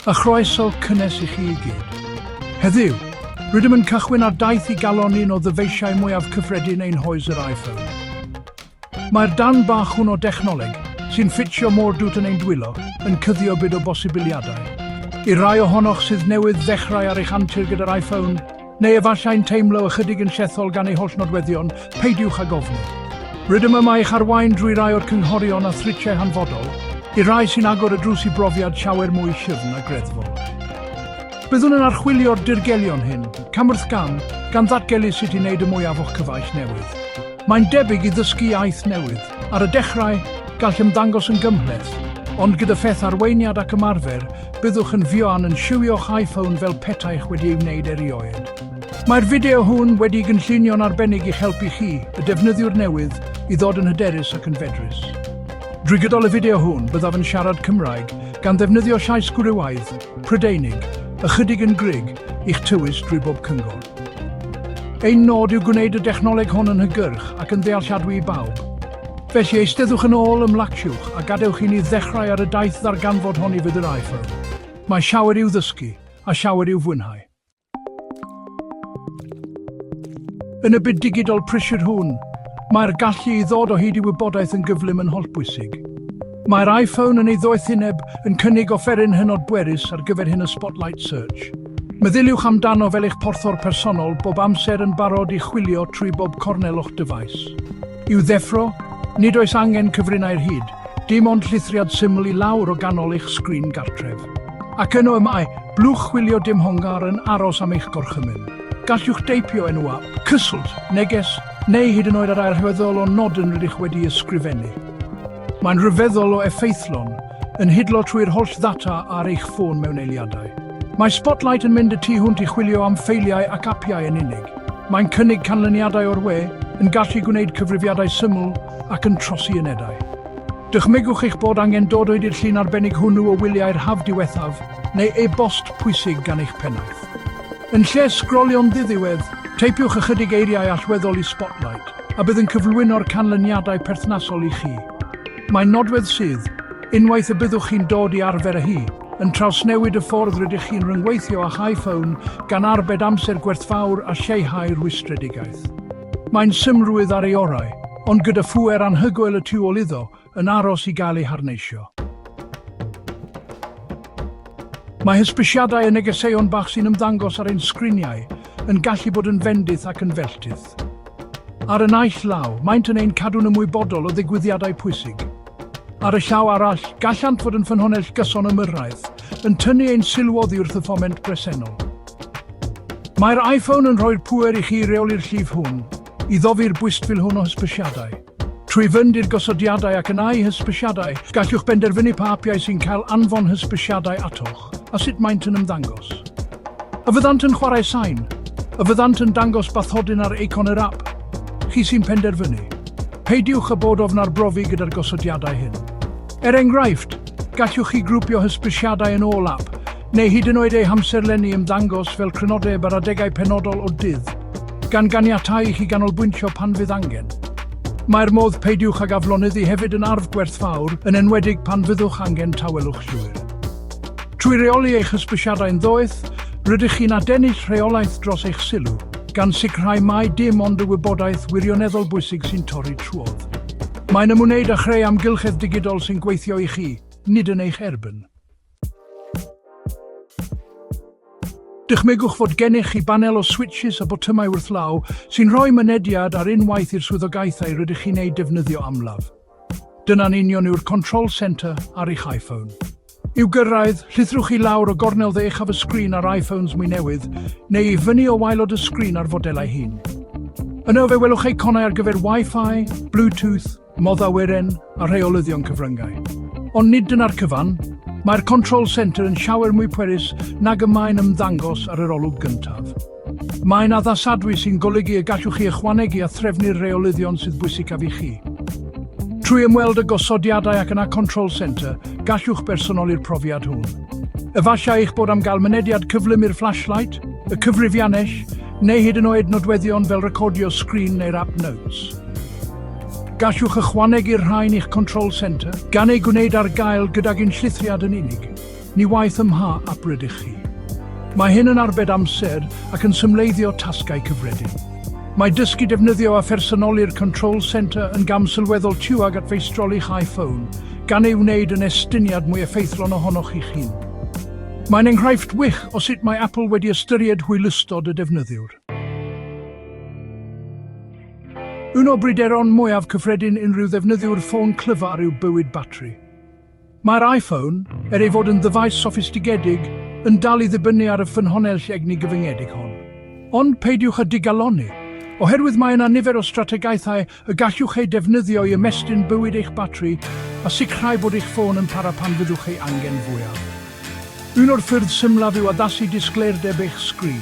A chroeso cynnes i chi i gyd. Heddiw, rydym yn cychwyn ar daith i galon un o ddyfeisiau mwyaf cyffredin ein hoes yr iPhone. Mae'r darn bach hwn o dechnoleg, sy'n ffitio mor dwt yn ein dwylo, yn cuddio byd o bosibiliadau. I rai ohonoch sydd newydd ddechrau ar eich antur gyda'r iPhone, neu efallai'n teimlo ychydig yn llethol gan ei holl nodweddion, peidiwch ag ofni. Rydym yma i'ch arwain drwy rai o'r cynghorion a thriciau hanfodol, i rai sy'n agor y drws i brofiad llawer mwy llyfn a greddfol. Byddwn yn archwilio'r dirgelion hyn, cam wrth gam, gan ddatgelu sut i wneud y mwyaf o'ch cyfaill newydd. Mae'n debyg i ddysgu iaith newydd. Ar y dechrau, gall ymddangos yn gymhleth, ond gyda pheth arweiniad ac ymarfer, Byddwch yn fuan yn siwio'ch iPhone fel petaech wedi ei wneud erioed. Mae'r fideo hwn wedi'i gynllunio'n arbennig i'ch helpu chi, y defnyddiwr newydd, i ddod yn hyderus ac yn fedrus. Drwy gydol y fideo hwn, byddaf yn siarad Cymraeg, gan ddefnyddio llais gwrywaidd, Prydeinig, ychydig yn gryg, i'ch tywys drwy bob cyngor. Ein nod yw gwneud y dechnoleg hon yn hygyrch ac yn ddealladwy i bawb. Felly, eisteddwch yn ôl, ymlaciwch, a gadewch i ni ddechrau ar y daith ddarganfod hon i fyd yr iPhone. Mae llawer i'w ddysgu, a llawer i'w fwynhau. Yn y byd digidol prysur hwn, mae'r gallu i ddod o hyd i wybodaeth yn gyflym yn hollbwysig. Mae'r iPhone yn ei ddoethineb yn cynnig offeryn hynod bwerus ar gyfer hyn y Spotlight Search. Meddyliwch amdano fel eich porthor personol bob amser yn barod i chwilio trwy bob cornel o'ch dyfais. I'w ddeffro, nid oes angen cyfrinair hud, dim ond llithriad syml i lawr o ganol eich sgrin gartref. Ac yno y mae, blwch chwilio diymhongar yn aros am eich gorchymyn. Gallwch deipio enw ap, cyswllt, neges, neu hyd yn oed ar air rhyfeddol o nodyn rydych wedi ysgrifennu. Mae'n rhyfeddol o effeithlon, yn hidlo trwy'r holl ddata ar eich ffôn mewn eiliadau. Mae Spotlight yn mynd y tu hwnt i chwilio am ffeiliau ac apiau yn unig. Mae'n cynnig canlyniadau o'r we, yn gallu gwneud cyfrifiadau syml ac yn trosi unedau. Dychmygwch eich bod angen dod o hyd i'r llun arbennig hwnnw o wyliau'r haf diwethaf neu e-bost pwysig gan eich pennaeth. Yn lle sgrolio'n ddiddiwedd, teipiwch ychydig eiriau allweddol i Spotlight a bydd yn cyflwyno'r canlyniadau perthnasol i chi. Mae'n nodwedd sydd, unwaith y byddwch chi'n dod i arfer â hi, yn trawsnewid y ffordd rydych chi'n rhyngweithio â'ch iPhone gan arbed amser gwerthfawr a lleihau rhwystredigaeth. Mae'n symlrwydd ar ei orau, ond gyda phŵer anhygoel y tu ôl iddo, yn aros i gael ei harneisio. Mae hysbysiadau a negeseuon bach sy'n ymddangos ar ein sgriniau yn gallu bod yn fendith ac yn felltith. Ar y naill law, maent yn ein cadw'n ymwybodol o ddigwyddiadau pwysig. Ar y llaw arall, gallant fod yn ffynhonnell gyson ymyrraeth, yn tynnu ein sylw oddi wrth y foment bresennol. Mae'r iPhone yn rhoi'r pŵer i chi reoli'r llif hwn, i ddofi'r bwystfil hwn o hysbysiadau. Trwy fynd i'r gosodiadau ac yna i hysbysiadau, gallwch benderfynu pa apiau sy'n cael anfon hysbysiadau atoch, a sut maent yn ymddangos. A fyddant yn chwarae sain? A fyddant yn dangos bathodyn ar eicon yr ap? Chi sy'n penderfynu. Peidiwch â bod ofn arbrofi gyda'r gosodiadau hyn. Er enghraifft, gallwch chi grwpio hysbysiadau yn ôl ap, neu hyd yn oed eu hamserlennu ymddangos fel crynodeb ar adegau penodol o dydd, gan ganiatáu i chi ganolbwyntio pan fydd angen. Mae'r modd peidiwch ag aflonyddu hefyd yn arf gwerthfawr, yn enwedig pan fyddwch angen tawelwch llwyr. Trwy reoli eich hysbysiadau'n ddoeth, rydych chi'n adennill rheolaeth dros eich sylw, gan sicrhau mai dim ond y wybodaeth wirioneddol bwysig sy'n torri trwodd. Mae'n ymwneud â chreu amgylchedd digidol sy'n gweithio i chi, nid yn eich erbyn. Dychmygwch fod gennych chi banel o switshys a botymau wrth law sy'n rhoi mynediad ar unwaith i'r swyddogaethau rydych chi'n eu defnyddio amlaf. Dyna'n union yw'r Control Centre ar eich iPhone. I'w gyrraedd, llithrwch i lawr o gornel dde uchaf y sgrin ar iPhones mwy newydd, neu i fyny o waelod y sgrin ar fodelau hŷn. Yno fe welwch eiconau ar gyfer Wi-Fi, Bluetooth, modd awyren a rheolyddion cyfryngau. Ond nid dyna'r cyfan, mae'r Control Centre yn llawer mwy pwerus nag y mae'n ymddangos ar yr olwg gyntaf. Mae'n addasadwy sy'n golygu y gallwch chi ychwanegu a threfnu'r rheolyddion sydd bwysicaf i chi. Trwy ymweld â gosodiadau ac yna Control Centre, gallwch bersonoli'r profiad hwn. Efallai eich bod am gael mynediad cyflym i'r flashlight, y cyfrifiannell, neu hyd yn oed nodweddion fel recordio sgrin neu'r app Notes. Gallwch ychwanegu'r rhain i'ch Control Centre, gan eu gwneud ar gael gydag un llithriad yn unig. ni waeth ym mha ap rydych chi. Mae hyn yn arbed amser ac yn symleiddio tasgau cyffredin. Mae dysgu defnyddio a phersonoli'r Control Centre yn gam sylweddol tuag at feistroli'ch iPhone, gan ei wneud yn estyniad mwy effeithlon ohonoch chi'ch hun. Mae'n enghraifft wych o sut mae Apple wedi ystyried hwylustod y defnyddiwr. Un o bryderon mwyaf cyffredin unrhyw ddefnyddiwr ffôn clyfar yw bywyd batri. Mae'r iPhone, er ei fod yn ddyfais soffistigedig, yn dal i ddibynnu ar y ffynhonnell egni gyfyngedig hon. Ond peidiwch â digalonni, oherwydd mae yna nifer o strategaethau y gallwch eu defnyddio i ymestyn bywyd eich batri a sicrhau bod eich ffôn yn para pan fyddwch ei angen fwyaf. Un o'r ffyrdd symlaf yw addasu disgleirdeb eich sgrin.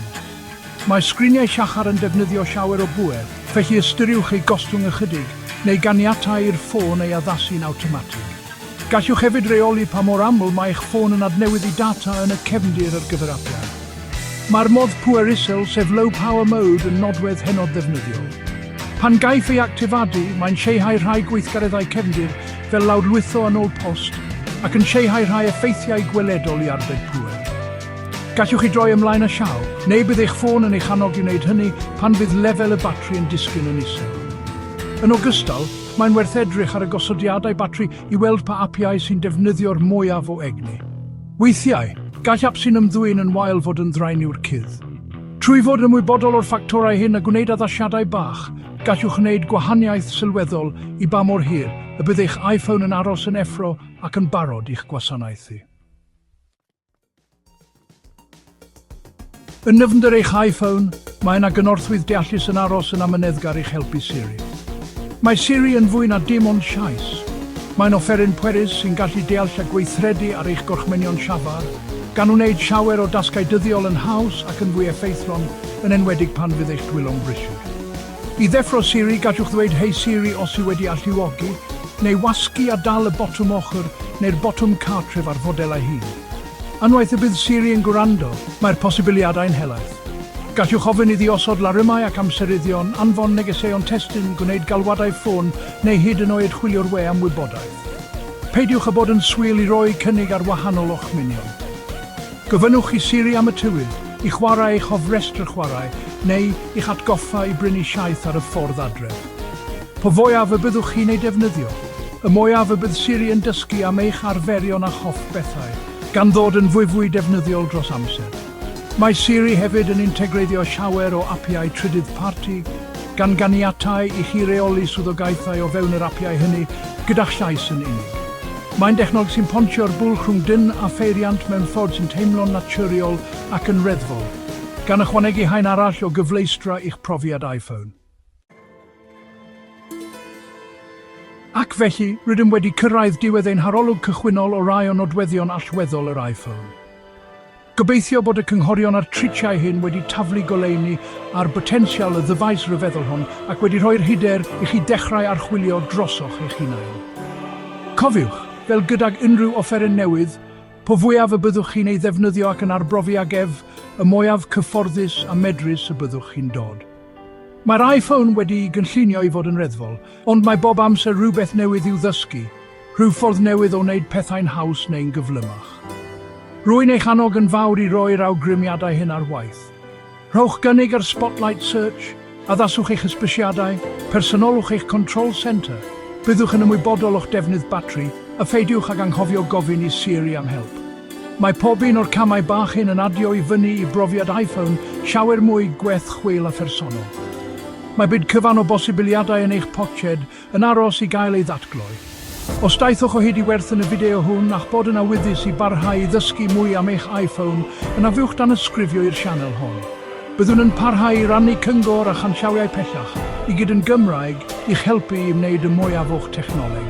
Mae sgriniau llachar yn defnyddio llawer o bŵer, felly ystyriwch eu gostwng ychydig, neu ganiatáu i'r ffôn ei addasu'n awtomatig. Gallwch hefyd reoli pa mor aml mae eich ffôn yn adnewyddu data yn y cefndir ar gyfer apiau. Mae'r modd pŵer isel, sef Low Power Mode, yn nodwedd hynod ddefnyddiol. Pan gaiff ei actifadu, mae'n lleihau rhai gweithgareddau cefndir, fel lawrlwytho yn ôl post, ac yn lleihau rhai effeithiau gweledol i arbed pŵer. Gallwch chi droi ymlaen â llaw, neu bydd eich ffôn yn eich annog i wneud hynny pan fydd lefel y batri yn disgyn yn isel. Yn ogystal, mae'n werth edrych ar y gosodiadau batri i weld pa apiau sy'n defnyddio'r mwyaf o egni. Weithiau, gall ap sy'n ymddwyn yn wael fod yn ddraeniwr cudd. Trwy fod yn ymwybodol o'r ffactorau hyn a gwneud addasiadau bach, gallwch wneud gwahaniaeth sylweddol i ba mor hir y bydd eich iPhone yn aros yn effro ac yn barod i'ch gwasanaethu. Yn nyfnder eich iPhone, mae yna gynorthwyydd deallus yn aros yn amyneddgar i'ch helpu Siri. Mae Siri yn fwy na dim ond llais. Mae'n offeryn pwerus sy'n gallu deall a gweithredu ar eich gorchmynion llafar, gan wneud llawer o dasgau dyddiol yn haws ac yn fwy effeithlon, yn enwedig pan fydd eich dwylo'n brysur. I ddeffro Siri, gallwch ddweud Hey Siri os yw wedi alluogi, neu wasgu a dal y botwm ochr neu'r botwm cartref ar fodelau hŷn. Unwaith y bydd Siri yn gwrando, mae'r posibiliadau'n helaeth. Gallwch ofyn iddi osod larymau ac amseryddion, anfon negeseuon testun, gwneud galwadau ffôn, neu hyd yn oed chwilio'r we am wybodaeth. Peidiwch â bod yn swil i roi cynnig ar wahanol orchmynion. Gofynnwch i Siri am y tywydd, i chwarae eich hofrestr chwarae, neu i'ch atgoffa i brynu llaeth ar y ffordd adref. Po fwyaf y byddwch chi'n ei defnyddio, y mwyaf y bydd Siri yn dysgu am eich arferion a'ch hoff bethau, gan ddod yn fwyfwy defnyddiol dros amser. Mae Siri hefyd yn integreiddio llawer o apiau trydydd parti, gan ganiatáu i chi reoli swyddogaethau o fewn yr apiau hynny gyda'ch llais yn unig. Mae'n dechnoleg sy'n pontio'r bwlch rhwng dyn a pheiriant mewn ffordd sy'n teimlo'n naturiol ac yn reddfol, gan ychwanegu haen arall o gyfleustra i'ch profiad iPhone. Ac felly, rydym wedi cyrraedd diwedd ein harolwg cychwynnol o rai o nodweddion allweddol yr iPhone. Gobeithio bod y cynghorion a'r triciau hyn wedi taflu goleuni ar botensial y ddyfais ryfeddol hon ac wedi rhoi'r hyder i chi dechrau archwilio drosoch eich hunain. Cofiwch, fel gydag unrhyw offeryn newydd, po fwyaf y byddwch chi'n ei ddefnyddio ac yn arbrofi ag ef, y mwyaf cyfforddus a medrus y byddwch chi'n dod. Mae'r iPhone wedi'i gynllunio i fod yn reddfol, ond mae bob amser rhywbeth newydd i'w ddysgu, rhyw ffordd newydd o wneud pethau'n haws neu'n gyflymach. Rwy'n eich annog yn fawr i roi'r awgrymiadau hyn ar waith. Rhowch gynnig ar Spotlight Search, addaswch eich hysbysiadau, personolwch eich Control Centre, byddwch yn ymwybodol o'ch defnydd batri, a pheidiwch ag anghofio gofyn i Siri am help. Mae pob un o'r camau bach hyn yn adio i fyny i brofiad iPhone llawer mwy gwerth chweil a phersonol. Mae byd cyfan o bosibiliadau yn eich poced yn aros i gael ei ddatgloi. Os daethoch o hyd i werth yn y fideo hwn a'ch bod yn awyddus i barhau i ddysgu mwy am eich iPhone, yna fuwch danysgrifio i'r sianel hon. Byddwn yn parhau i rannu cyngor a chanllawiau pellach, i gyd yn Gymraeg, i'ch helpu i wneud y mwyaf o'ch technoleg.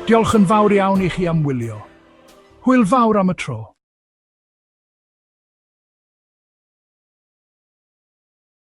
Diolch yn fawr iawn i chi am wylio. Hwyl fawr am y tro.